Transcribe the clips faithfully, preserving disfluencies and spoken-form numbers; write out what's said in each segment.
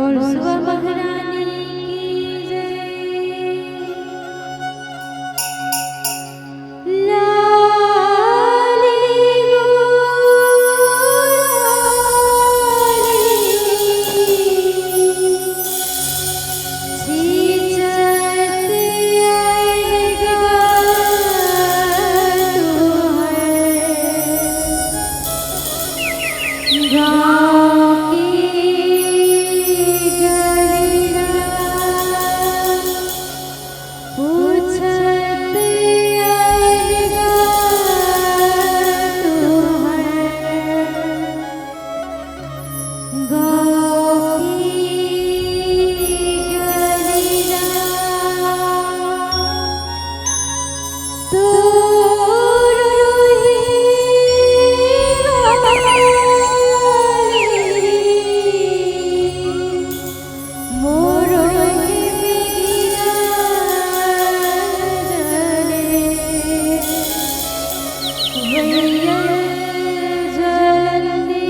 बोल सुआ महारानी की जय। लाली गो लाली, छींचत अलगा तुहर गाँव की गलिया, पूछत अलगा तुहर गाँव की गलिया। तोरो ही वाली, मोरो ही मेघिया जले, भैया जलंदी।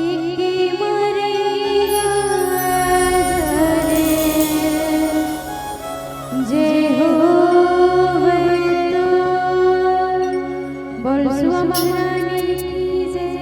इकी मरेगा जरे, जे होवे तो। बोल सुआ महारानी की जय।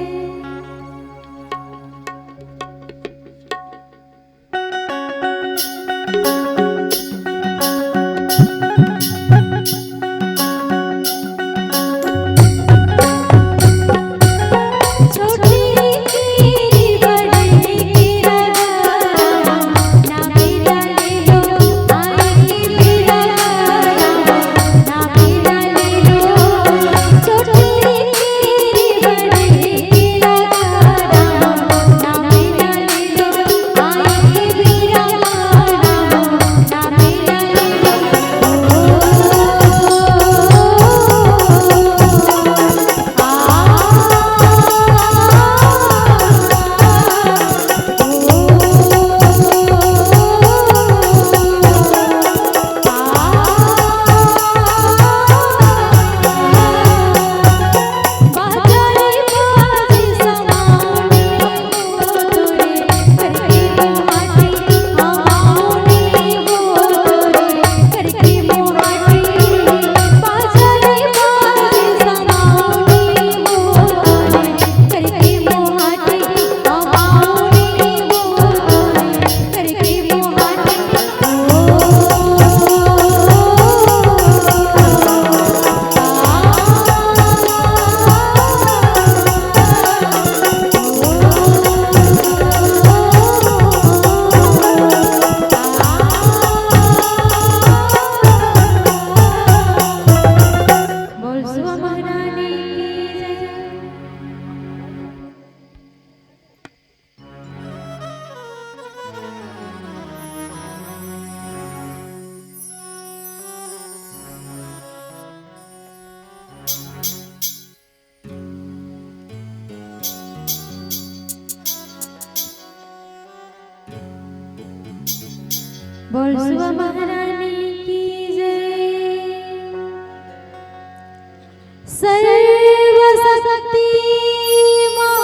बोल सुआ महारानी की जय। बोल सुआ महारानी की जय। सर्वशक्ति माँ,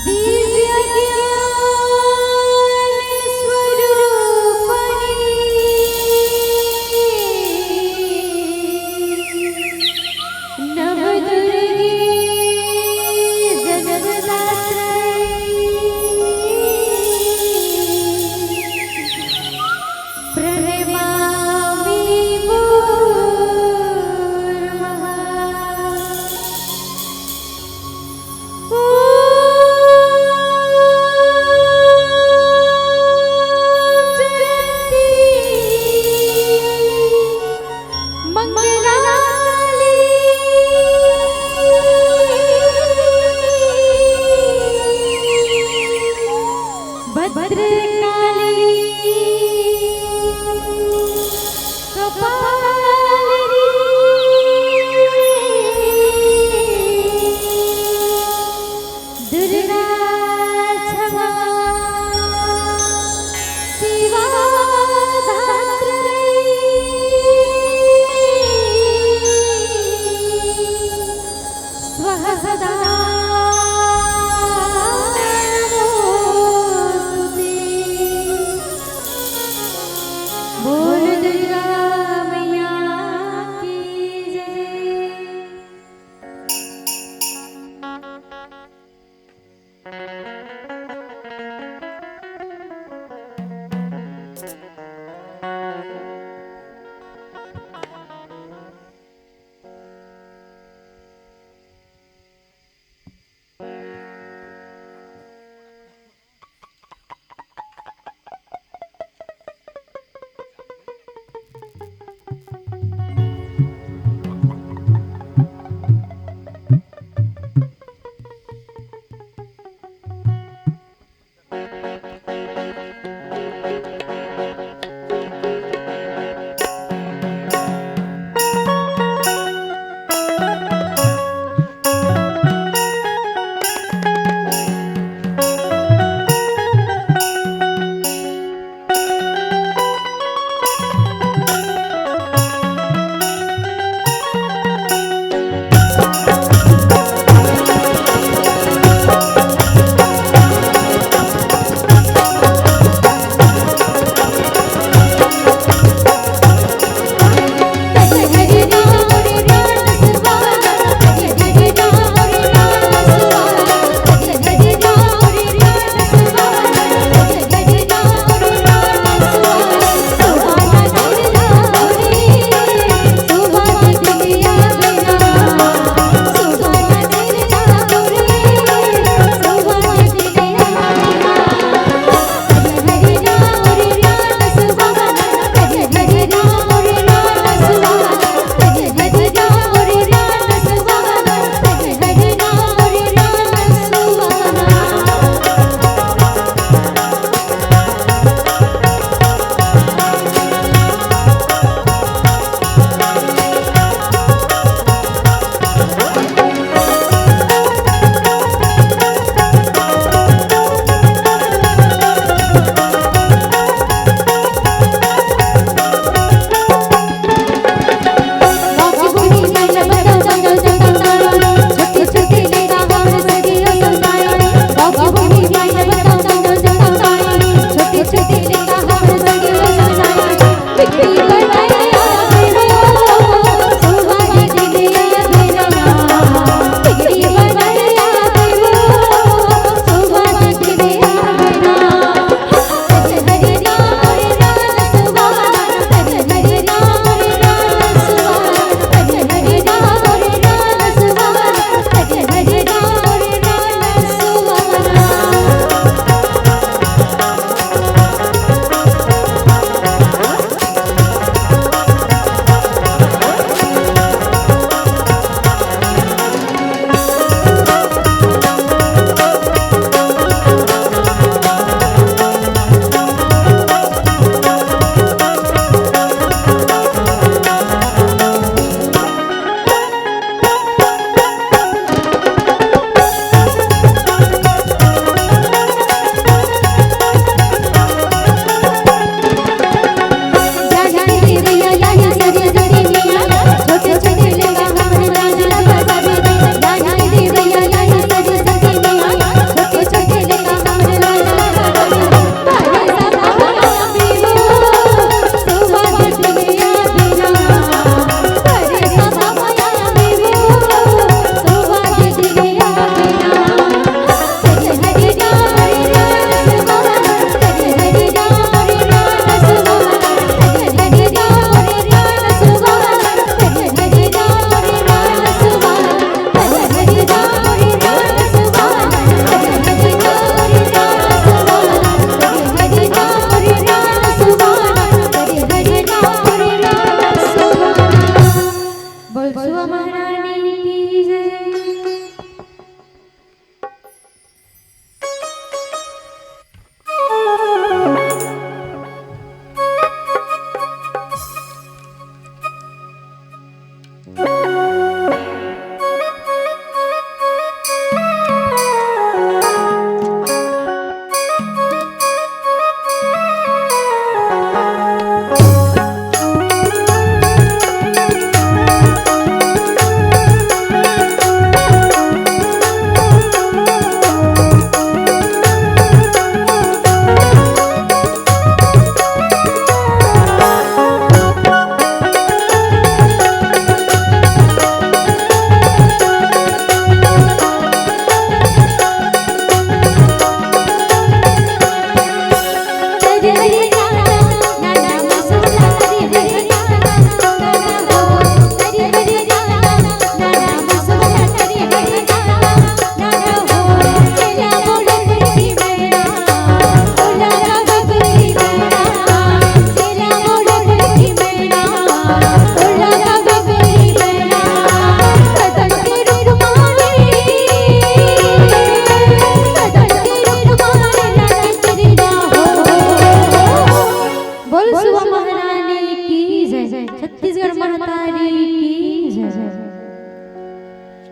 दिव्य ज्ञान स्वरूपणी, नव दुर्गे जगदात्री।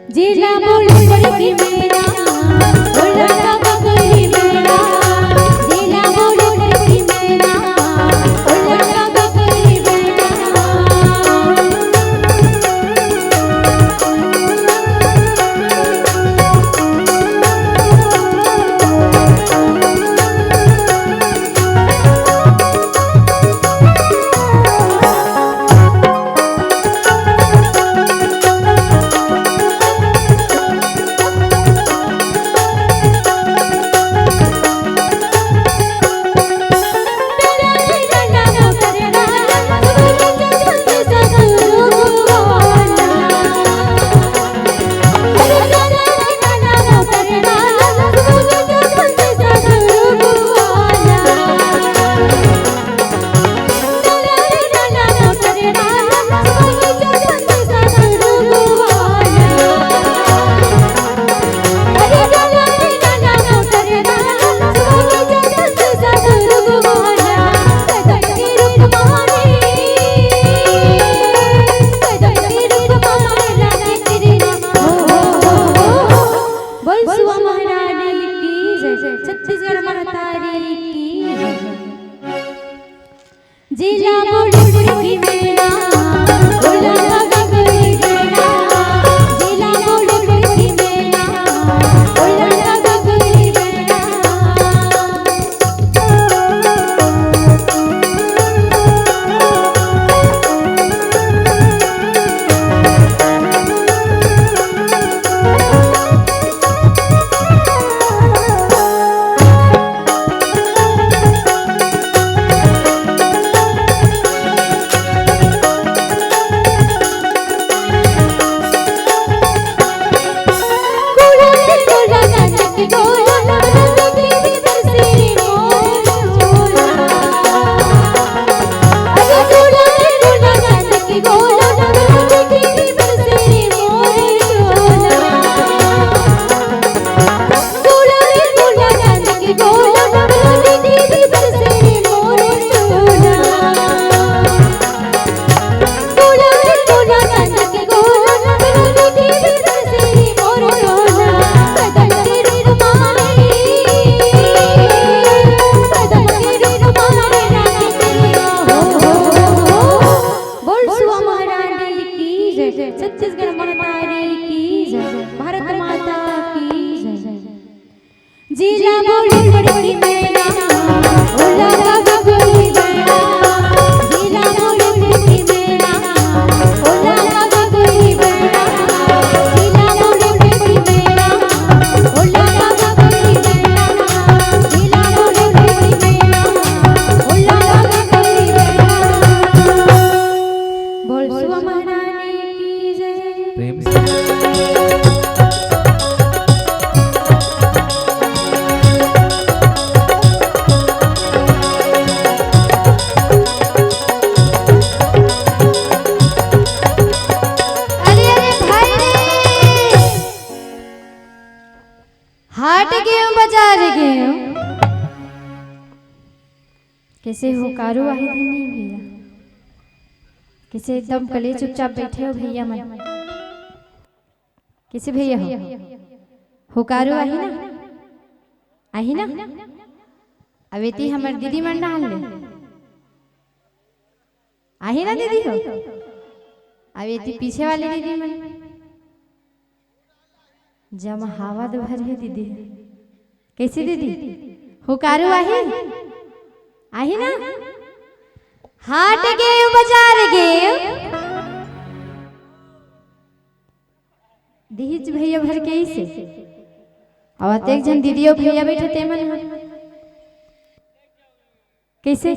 जिला बोल बड़ी मेरा, ओ लड़का बकरी मेरा। जिला बोल बड़ी मेरा, ओ लड़का बकरी मेरा। बोल सुआ महारानी की जय, छत्तीसगढ़ महतारी की जय। जिला बोल बड़ी मेरा, ओ लड़का बकरी मेरा। जिला बोल बड़ी मेरा, ओ लड़का बकरी मेरा। बोल सुआ महारानी की जय, छत्तीसगढ़ महतारी की जय, भारत माता की जय। जिला बोल बड़ी मेरा, ओ लड़का बकरी मेरा। जिला बोल बड़ी मेरा, ओ लड़का बकरी मेरा। जिला बोल बड़ी मेरा, ओ लड़का बकरी मेरा। जिला बोल बड़ी मेरा, ओ लड़का बकरी मेरा। बोल सुआ महारानी की जय। प्रेम से। अरे, अरे भाई रे, हाट गेंव, बजार गेंव। कइसे हुकारू आही धनी भैया, कइसे एकदम कले चुपचाप बइठे हो भैया मन। कइसे भैया हो? हुकारू आही ना? आही ना? अब एती हमर दीदी मन डाल ले। आही ना दीदी हो? अब एती पीछे वाली दीदी मन। जम हवा दुहर हे दीदी। कइसे दीदी? हुकारू आही? आही ना? हाट गेंव, बजार गेंव। दिहिच भैया भर के अइसे। अउ अतेक झन दीदी अउ भैया बइठे ते मन ह। कइसे?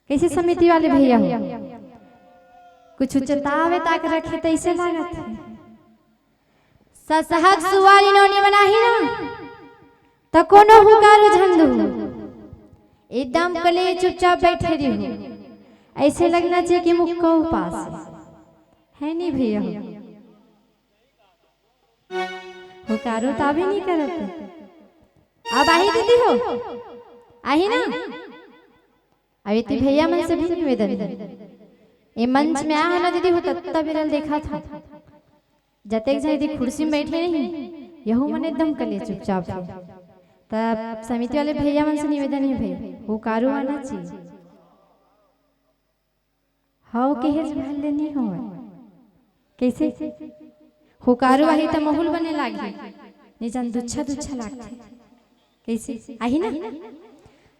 कइसे समिति वाले भैया हो? कुछ चेतावे ताक रखे तइसे लागत हे। ससहक सुवारी नोनी मन आही ना, त कोनो हुकारू झन दू। एकदम कले चुपचाप बइठे रहो। अइसे लगना चाहिए कि मुक्का उपास हे। हे नी भैया हो? हुकारू ताबे नी करत। अब आही दीदी हो? आही ना? अब एती भैया मन से भी निवेदन हे। ए मंच में आ ना दीदी हो, तत्ता बिरल देखा था। जतेक झन एती कुर्सी में बैठे नहीं, यहू मन एकदम कले चुपचाप हे। तब समिति वाले भैया मन से निवेदन हे भाई, हुकारू आना चाहिए। हव केहेच भर ले नहीं होवय। कैसे? हुकारू आही त माहौल बने लागही, नहीं जान दुच्छा दुच्छा लागथे। कैसे? आही ना?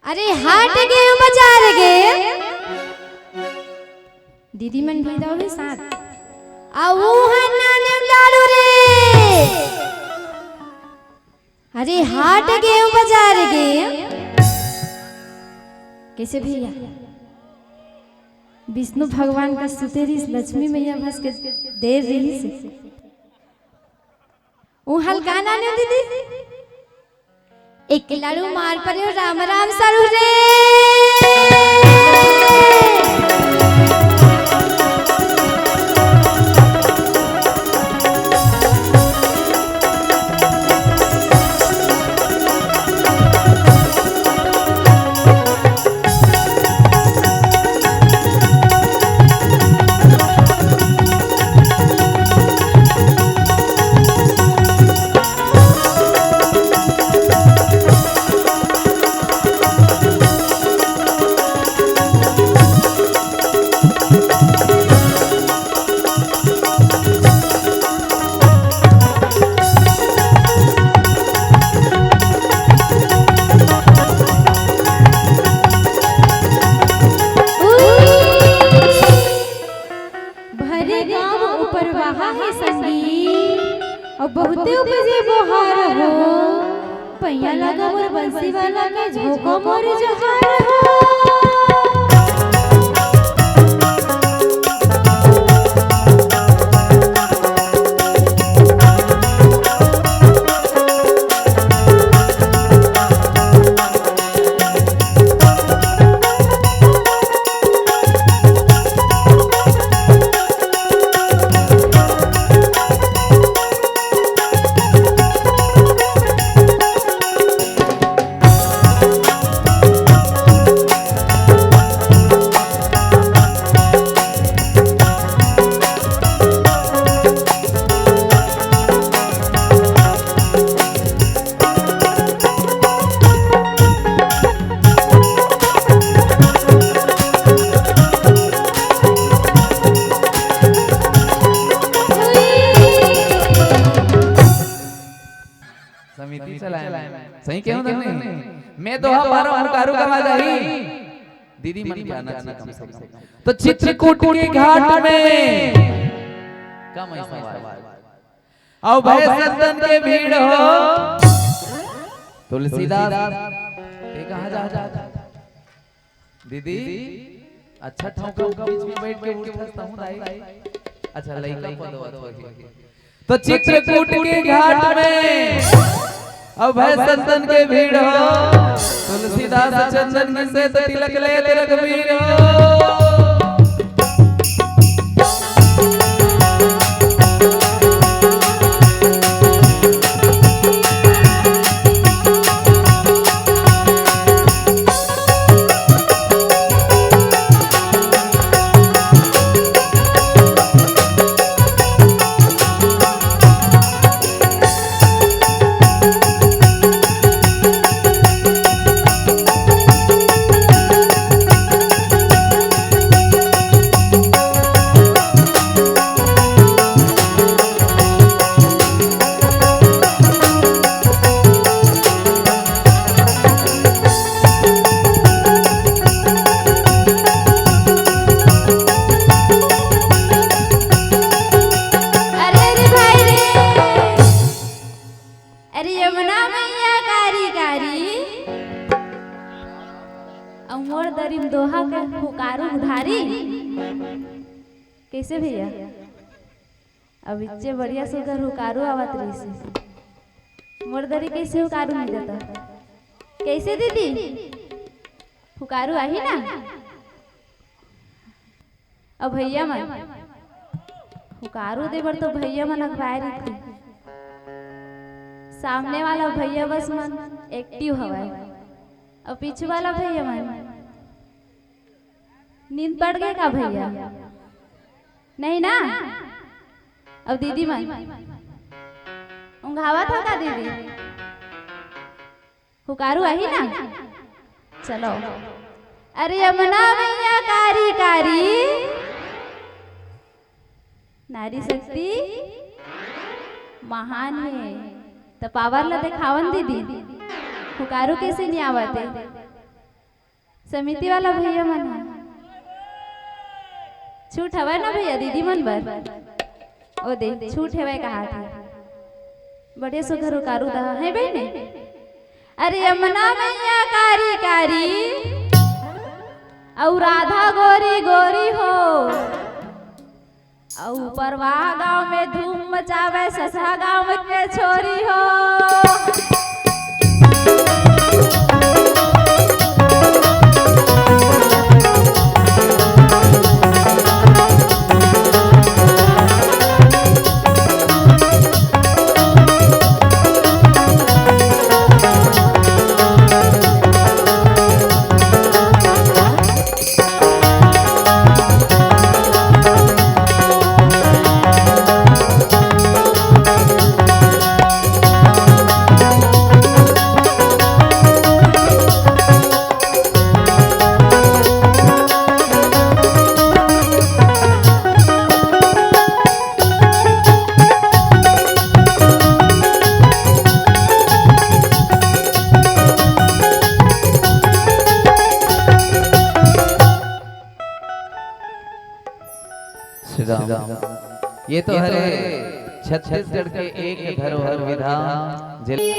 अरे हाट गे बजार गे, दीदी मन भी दो ही साथ। आ वो है नाने लाडू रे। अरे हाट गे बजार गे। कैसे भैया? विष्णु भगवान का सुते रहिस, लक्ष्मी मैया भस के देर रहिस। वो हल्का नाने दीदी। एक लाडू मार परे हो, राम राम सारू रे। भरे गांव ऊपर बहा हे संगी, अउ बहुते उपजे बोहार हो। पैया लगा मोर बंसी वाला के, झोंका मोर जोहार हो। समिति चलाए। सही केहूं नहीं? मैं तो हमारा हुकारू कमा जाही। दीदी मन के आना चाहिए कम से कम। तो चित्रकूट के घाट में कम ऐसा आवाज। अउ भय संतन के भीड़ हो। तुलसीदास, ये कहाँ जा, जा, जा? दीदी, अच्छा ठाव का बीच में बैठ के उठत हूँ दाई। अच्छा, लइका पदवा तो ही। तो चित्रकूट के घाट में अउ भय संतन के भीड़ हो। तुलसीदास चंदन से तो तिलक लेत रघुवीर हो। अरे, अरे भाई रे, अरे यमुना मैया कारी कारी, अउ मोर दरी म दोहा के हुकारू उधारी। कैसे भैया? अब इच्चे बढ़िया सुघर हुकारू आवत रहिस हे। मोर दरी कैसे हुकारू मिल जाता? कैसे दीदी? हुकारू आही ना? अब भैया मन, हुकारू दे बर तो भैया मन अगवाए रहिथे। सामने वाला भैया बस मन एक्टिव हवय, अउ पीछू वाला भैया मन नींद पड़ गए का भैया? नहीं ना? अब दीदी मन, उंघावत हो का दीदी? हुकारू आही ना? चलो। अरे यमुना मैया कारी कारी, नारी शक्ति महान हे। त पावर ला देखावन दीदी, हुकारू कैसे नहीं आवत हे? समिति वाला भैया मन ह। छूट हवय ना भैया, दीदी मन बर? ओ दे, छूट हवय कहा थे। बढ़िया सुघर हुकारू दहा है बहिनी। अरे यमुना मैया कारी कारी, अउ राधा गोरी गोरी हो। अउ परवाह गांव में धूम मचावे, ससहा गांव के छोरी हो। श्री राम। ये तो हरे छत्तीसगढ़ के एक धरोहर विधा, जिल-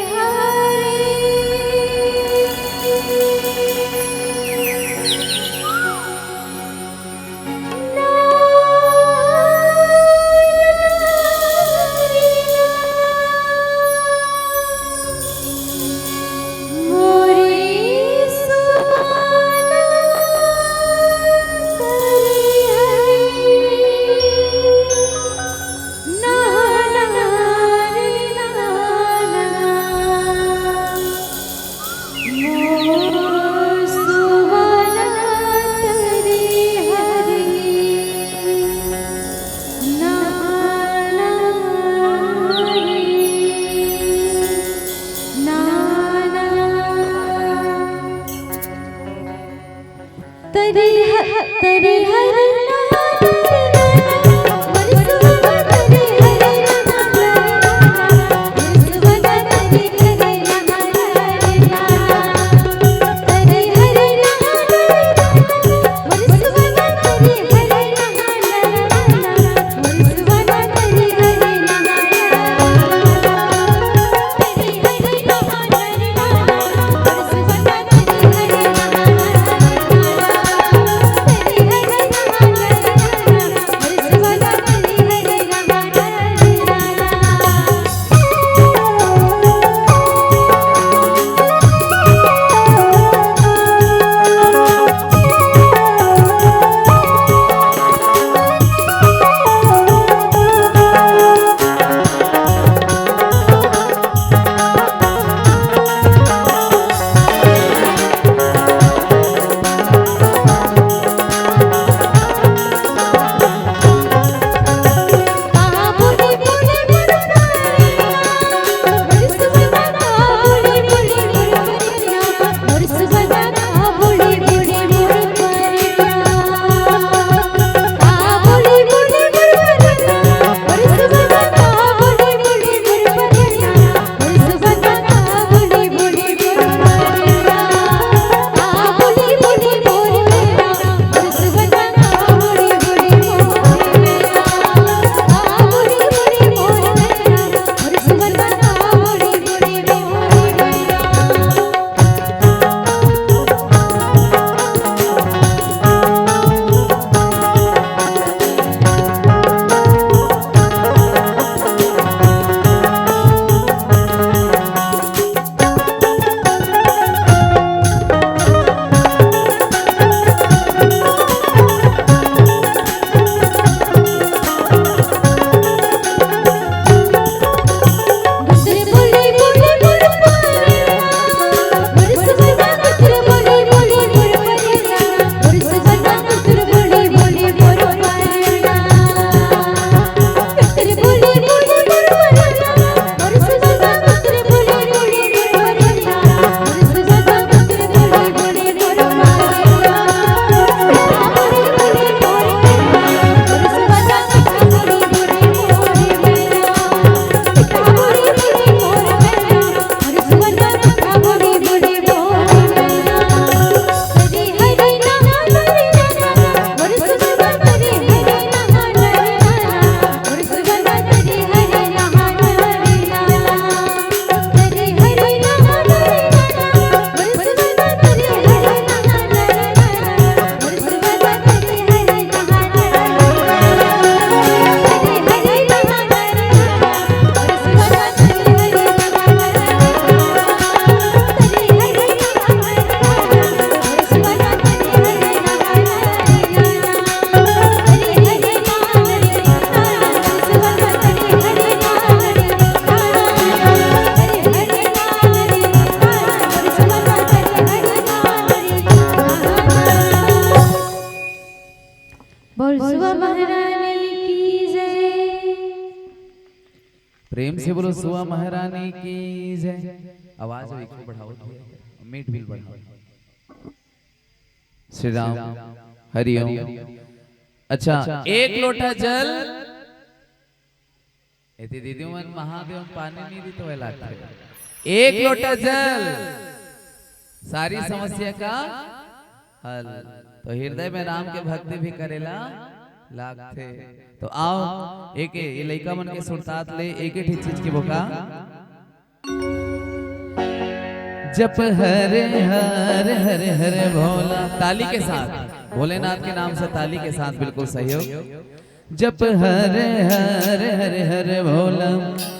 प्रेम से बोलो सुआ महारानी की जय। आवाज एक बढ़ाओ, मीट बिल बढ़ाओ। श्री राम, हरिओम। अच्छा, एक लोटा जल। एती दीदी मन महादेव पानी नहीं दी तो लागथे। एक लोटा जल, सारी समस्या का हल। तो हृदय में राम के भक्ति भी करेला लागथे। तो आओ, एक ये लइका मन के सुरतात ले एक ही चीज की बोका। जप हरे हर हर हर भोला। ताली के साथ, भोलेनाथ के नाम से ताली के साथ बिल्कुल सहयोग। जप हरे हर हर हर भोला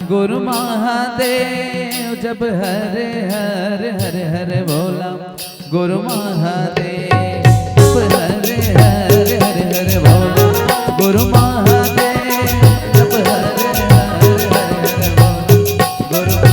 गुरु महादेव। जप हरे हर हर हर भोला गुरु महादेव। जप हरे हर हर हर भोला गुरु महादेव। जप हरे हर हर हर भोला गुरु महादेव।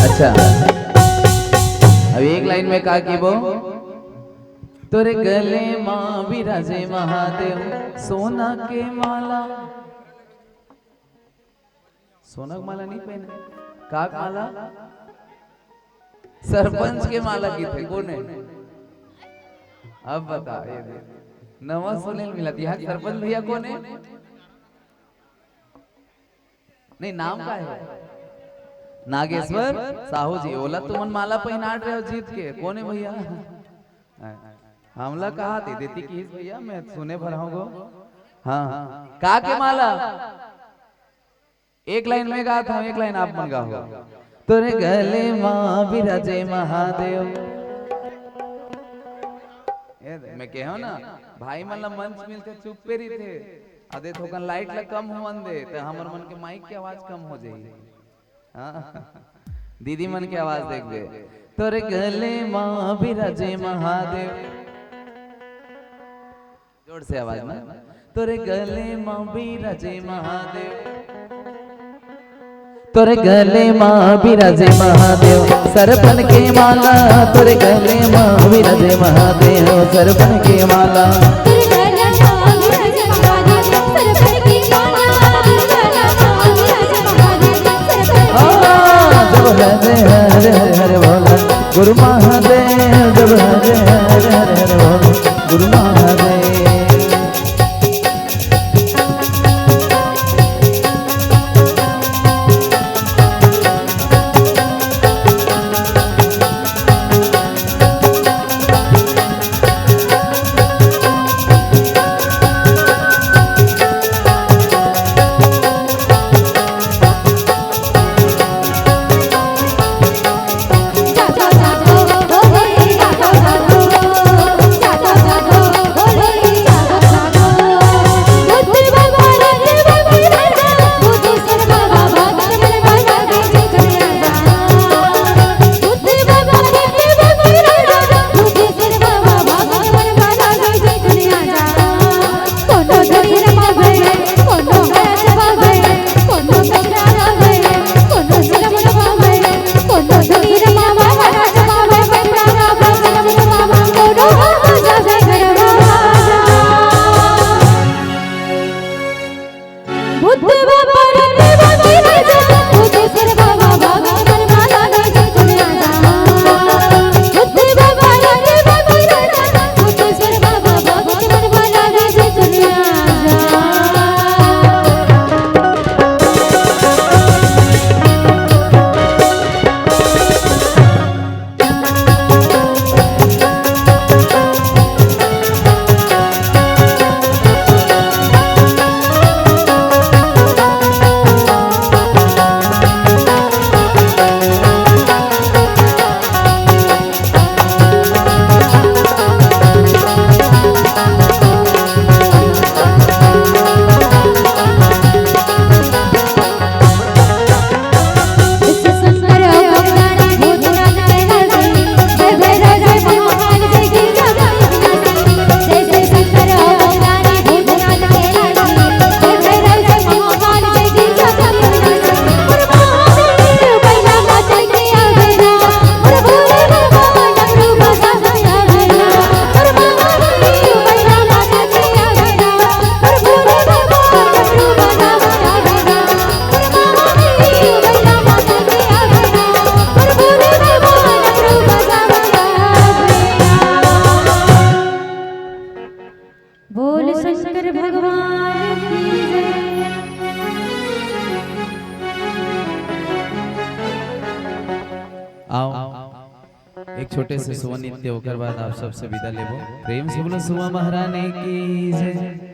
अच्छा, अब एक लाइन में का कीबो? तोरे गले मा विराजे महादेव, सोना के माला। सोना के माला नहीं पहने, का माला? सरपंच के माला किथे, कोन है? अब बता, ये दे। नवा सुने ल मिला, यहाँ सरपंच भैया कोन है? नहीं, नाम का है? नागेश्वर साहू जी। ओला तुमन माला पहिनाट रहे हो जीत के, कोन है भैया? हमला कहा दे देती किस भैया, मैं सुने भर हूँ गो। हाँ, हाँ। का के माला? एक लाइन में गात हूँ, एक लाइन आप मन गाओ। तोरे गले मा विराजे महादेव। ए, मैं कहो ना, भाई मन ला मंच मिलते चुप्पे रहिथे। अदे थोकन लाइट ला कम होवन दे, त हमर मन के माइक के आवाज कम हो जाही। हाँ? दीदी मन के आवाज देखबे। तोरे गले मा विराजे महादेव। जोर से आवाज में। तोरे गले मा विराजे महादेव। तोरे गले मा विराजे महादेव, सरपन के माला। तोरे गले मा विराजे महादेव, सरपन के माला। हाँ, जब हरे हरे हरे हरे बोला, गुरु महादेव, जब हरे हरे हरे हरे बोला, गुरु महादेव। छोटे से सुआ नृत्य, ओकर बाद आप सबसे विदा लेबो। प्रेम से बोलो सुआ महारानी की जय।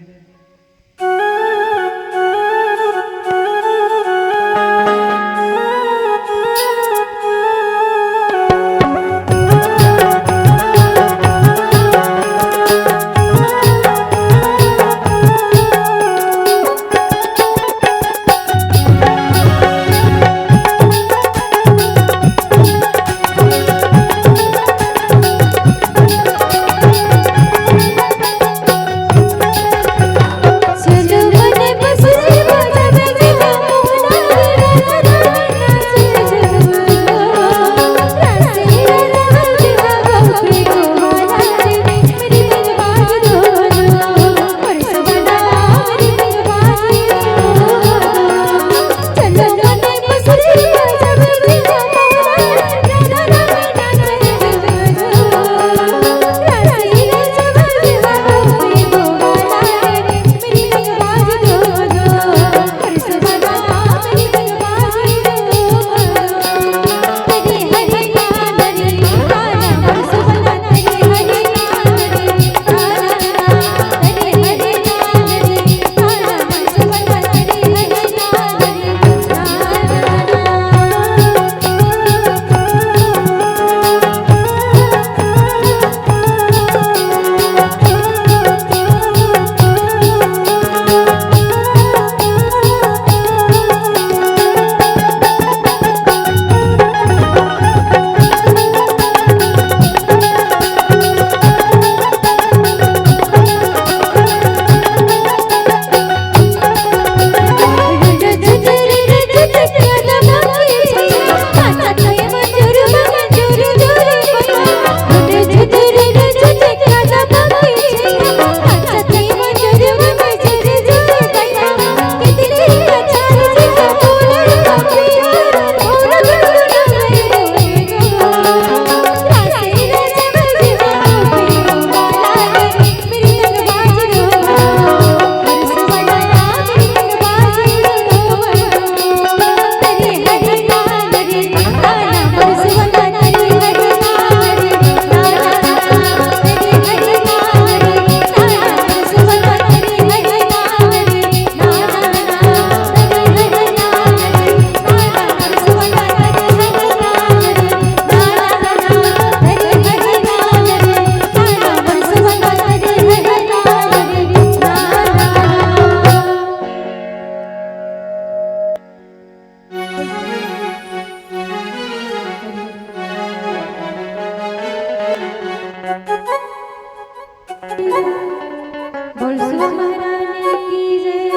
बोल सुआ महारानी की जय।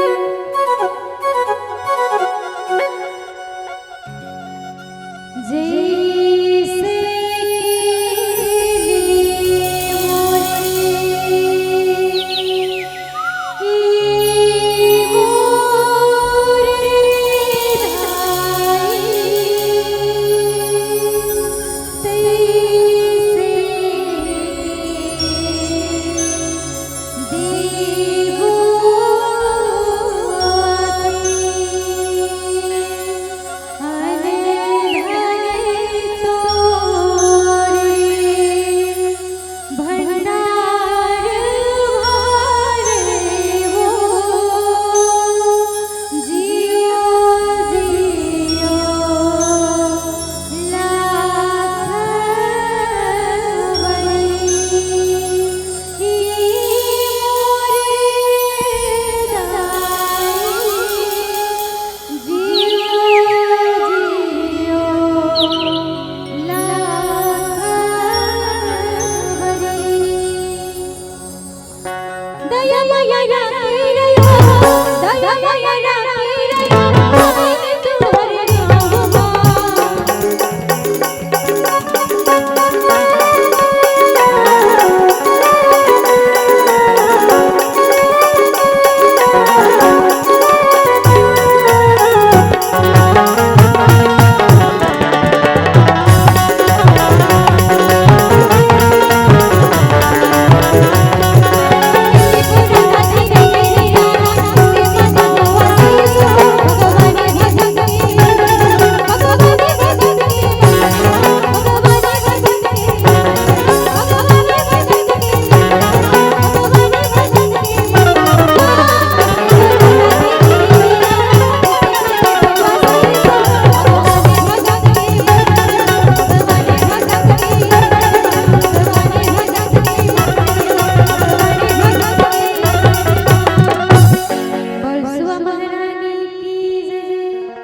जैसे कि मोती